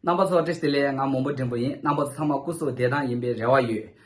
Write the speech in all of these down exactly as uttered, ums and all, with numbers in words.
རྣམ་པ་ཚོ་བཀྲ་ཤིས་བདེ་ལེགས། ང་མོན་པོ་འབྲིང་པོ་ཡིན། རྣམ་པ་ཚོ་ཚང་མ་སྐུ་གཟུགས་བདེ་ཐང་ཡིན་པའི་རེ་བ་ཡོད།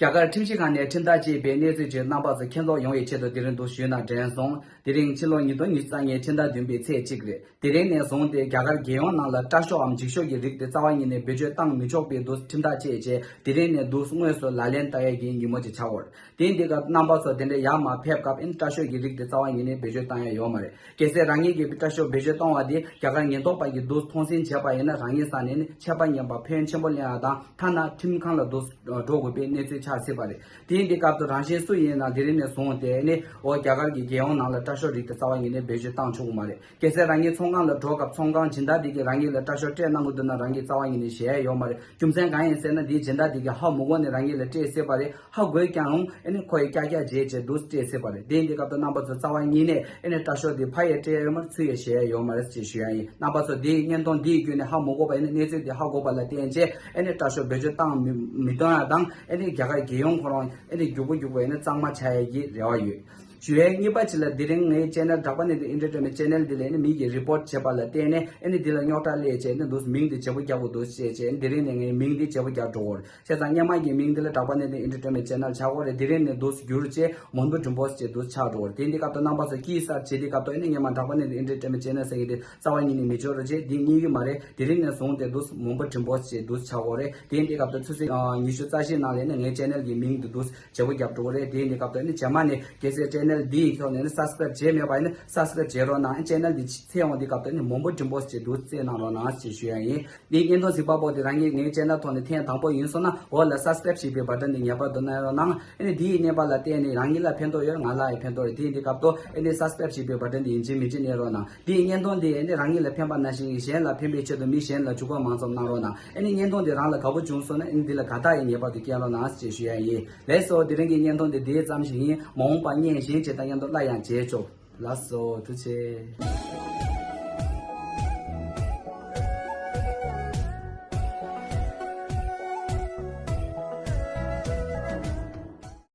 རྒྱ་གར་ཁྲིམས་ཞིབ་ཁང་ནས་ཁྲིམས་ཐག་བཅད་པའི་གནས་ཚུལ་ཅིག་རྣམ་པ་ཚོ་མཁྱེན་རྟོགས་ཡོང་བའི་ཆེད་དུ་དེ་རིང་འདུག་ཞུས་ན་དྲན་སོང་། དེ་རིང་ཕྱི་ལོ་ཉིས་སྟོང་ཉི་ཤུ་རྩ་ལྔའི་ཕྱི་ཟླ་བདུན་པའི་ཚེས་གཅིག་རེད། དེ་རིང་ནས་བཟུང་སྟེ་རྒྱ་གར་རྒྱལ་ཡོངས་ནང་ལ་སྐྲ་ཤོག་འམ་འགྱིག་ཤོག་གི་རིགས་དེ་རྩ་བ་ཉིད་ནས་བེད་སྤྱོད་བཏང་མི་ཆོག་པའི་འདུག་ཁྲིམས་ཐག་བཅད་རྗེས། དེ་རིང་ནས་འདུག་དངོས་སུ་ལག་ལེན་བསྟར་ཡས་ཀྱི་ཉིན་མོ་ཅིག་ཆགས་ཡོད་རེད། དེ་འདི་སྐབས་རྣམ་པ་ཚོ་དེ་འདྲ་ཡར་མར་ཕེབས་སྐབས་ཨེ་ནི་སྐྲ་ཤོག་གི་རིགས་དེ་རྩ་བ་ཉིད་ནས་བེད་སྤྱོད་བཏང་ཡ་ཡོད་མ་རེད། གལ་སྲིད་རང་ཉིད་ཀྱིས་སྐྲ་ཤོག་བེད་སྤྱོད་གཏོང་བ་དེ་རྒྱ་གར་ཉེན་རྟོག་པ་གིས་འདུག་མཐོང་གསན་བྱས་པ་ཡིན་ན། རང་ཉིད་ས་ནས་ནི་ཆད་པ་ཉམས་པ་ཕན་ཡོན་ཆེན་པོ་ལེན་ཡ་དང་། ཐ་ན་ཁྲིམས་ཁང་ལ་འདུག་འགྲོ་དགོས་པའི་གནས་ཚུལ་ཆགས་སྲིད་པ་རེད། དེ་འདི་སྐབས་དུ་རང་གཞན་སུ་ཡིན་ན་དེ་རིང་ནས་བཟུང་སྟེ་ནི་འོ་རྒྱ་གར་གྱི་རྒྱལ་ཡོངས་ནང་ལ་སྐྲ་ཤོག་རིགས་དེ་རྩ་བ་ཉིད་ནས་བེད་སྤྱོད་བཏང་ཆོག་གི་མ་རེད། གལ་སྲིད་རང་ཉིད་ཚོང་ཁང་ལ་འགྲོ་སྐབས་ཚོང་ཁང་སྦྱིན་བདག་དེ་གིས་རང་ཉིད་ལ་སྐྲ་ཤོག་སྤྲད་གནང་གི་འདུག་ན་རང་གིས་རྩ་བ་ཉིད་ནས་བཞེས་ཡ་ཡོད་མ་རེད། རྒྱུ་མཚན་གང་ཡིན་ཟེར་ན། དེའི་སྦྱིན་བདག་དེ་གིས་ཧ་མ་གོ་ནས་རང་ཉིད་ལ་སྤྲད་སྲིད་པ་རེད། ཧ་གོ་ཀྱང་རུང་ཨེ་ནི་ཁོ་ཡི་ཀྱག་ཀྱག་བྱས་བྱས་འདུག་སྤྲད་སྲིད་པ་རེད། དེ་འདི་སྐབས་དུ་རྣམ་པ་ཚོ་རྩ་བ་ཉིད་ནས་ཨེ་ནི་སྐྲ་ཤོག་དེ་ཕར་ཡང་སྤྲད་ཡ་ཡོད་མ་རེད། ཚུར་ཡང་བཞེས་ཡ་ཡོད་མ་རེད་ཅེས་ཞུ་ཡ་ཡིན། རྣམ་པ་ཚོ་དེའི་བརྙན་ཐུང་འདིའི་བརྒྱུད་ནས་ཧ་མ་གོ་བ་ཡིན་ན་གནས་ཚུལ་དེ་ཧ་གོ་བ་ལ་བརྟེན་བྱས་ཨེ་ནི་སྐྲ་ཤོག་བེད་སྤྱོད་བཏང་མི་མི་གཏོང་ཡ་དང་། ཨེ་ནི་རྒྱ་གར་རྒྱལ་ཡོངས་ཁོ་རང་ཨེ་ནི་མགྱོགས་པོ་མགྱོགས་པོ་ཨེ་ནི་གཙང་མ་ཆགས་ཡ་གི་རེ་བ་ཡོད། ཞུ་ཡས་གཉིས་པ་ཅིག་ལ་དེ་རིང་ངའི་ཆེ་ནལ་དྲག་པ་ནས་དེ་ཨེན་ཊར་ཊེན་མེན་ཊི་ཆེ་ནལ་འདི་ལ་ཨེ་ནི་མི་གིས་རི་པོར་ཊི་བྱས་པ་ལ་བརྟེན་ནས་ཨེ་ནི་འདི་ལ་རྙོག་དྲ་སླེབས་བྱས་ཨེ་ནི་འདུག་མིང་འདི་བརྗེ་པོ་རྒྱག་དགོས་འདུག་ཅེས་བྱས་དེ་རིང་ནས་ངའི་མིང་འདི་བརྗེ་པོ་རྒྱག་འགྲོ་གི་རེད། བྱས་ཙང་སྔོན་མ་གི་མིང་འདི་ལ་དྲག་པ་ནས་དེ་ཨེན་ཊར་ཊེན་མེན་ཊི་ཆེ་ནལ་ཆགས་ཀྱི་རེད། དེ་རིང་ནས་འདུག་བསྒྱུར་བྱས་མོན་པོ་འབྲིང་པོ་ཅེས་འདུག་ཆགས་འགྲོ་གི་རེད། དེ་འདི་སྐབས་དུ་རྣམ་པ་ཚོ་དཀྱིལ་གསར་བྱེད་དེ་སྐབས་དུ་ཨེ་ནི་སྔོན་མ་དྲག་པ་ནས་དེ་ཨེན་ཊར་ཊེན་མེན་ཊི་ཆེ་ནལ་ཟེར་གྱི་དེ་རྩ་བ་ཉིད་ནས་མི་འཇོག་རོགས་བྱས། འདི་རྙེད་ཀྱི་མ་རེད། དེ་རིང་ནས་བཟུང་སྟེ་འདུག་མོན་པོ་འབྲིང་པོ་ཅེས་འདུག་ཆགས་ཀྱི་རེད། དེ་འདི་སྐབས་དུ་ཆུ་ཚོད་ཉི་ཤུ་རྩ་བཞི་ནང་ལ་ཨེ་ནི་ངའི་ཆེ་ནལ་གྱི་མིང་འདི་འདུག་བརྗེ་པོ་རྒྱབ་འགྲོ་གི་རེད། དེ་འདི་སྐབས་དུ་ཨེ་ནི་རྗེས་མ་ནས་གལ་སྲིད་ཆེ་ནལ་འདིའི་ཐོག་ནས་ཨེ་ནི་སབ་སི་ཀ་རེབ་བྱས་མེད་པ་ཡིན་ན་སབ་སི་ཀ་རེབ་བྱེད་རོགས་གནང་། ཨེ་ཆེ་ནལ་འདི་འཚོལ་ཡོང་དུས་སྐབས་དུ་ཨེ་ནི་མོན་པོ་འབྲིང་པོ་ཅེས་འདུག་བཙལ་གནང་རོགས་གནང་ཞེས་ཞུ་ཡ་ཡིན། འདི་བརྙན་ཐུང་གཟིགས་པ་པོ་དེ་རང་ཉིད་ངའི་ཆེ་ནལ་ཐོག་ནས་ཐེངས་དང་པོ་ཡིན་སོང་ན་འོག་ལ་སབ་སི་ཀ་རེབ་ཞེས་པའི་བ་ཊན་འདི་ངེས་པར་དུ་གནོན་རོགས་གནང་། ཨེ་ནི་འདིའི་གནོན་པ་ལ་བརྟེན་ནས་རང་ཉིད་ལ་ཕན་ཐོགས་ཡོད། ང་ལ་ཡང་ཕན་ཐོགས་རེད། དེ་འདི་སྐབས་དུ་ཨེ་ནི་སབ་སི་ཀ་རེབ་ཞེས་པའི་བ་ཊན་འདི་ཡིན་གཅིག་མིན་གཅིག་གནོན་རོགས་གནང་། འདིའི་བརྙན་ཐུང་འདི་ཨེ་ནི་རང་ཉིད་ལ་ཕན་པ་ནང་བཞིན་གཞན་ལ་ཕན་པའི་ཆེད་དུ་མི་གཞན་ལ་འཇུག་པ་མང་ཙམ་གནང་རོགས་གནང་། ཨེ་ནི་བརྙན་ཐུང་འདི་རང་ལ་དགའ་པོ་བྱུང་སོང་ན་ཨེ་ནི་འདི་ལ་དགའ་རྟགས་ཡང་ངེས་པར་དུ་སྐྱོན་རོགས་གནང་ཞེས་ཞུ་ཡ་ཡིན། ལགས་སོ། དེ་རིང་གི་བརྙན་ཐུང་འདི་འདི་ཙམ་ཞིག་ཡིན། མ་འོངས་པ་བརྙན་གཞན་ཅིག་དང་མཉམ་དུ་སླར་ཡང་མཇལ་ཆོག་ལགས་སོ། ཐུགས་རྗེ་ཆེ།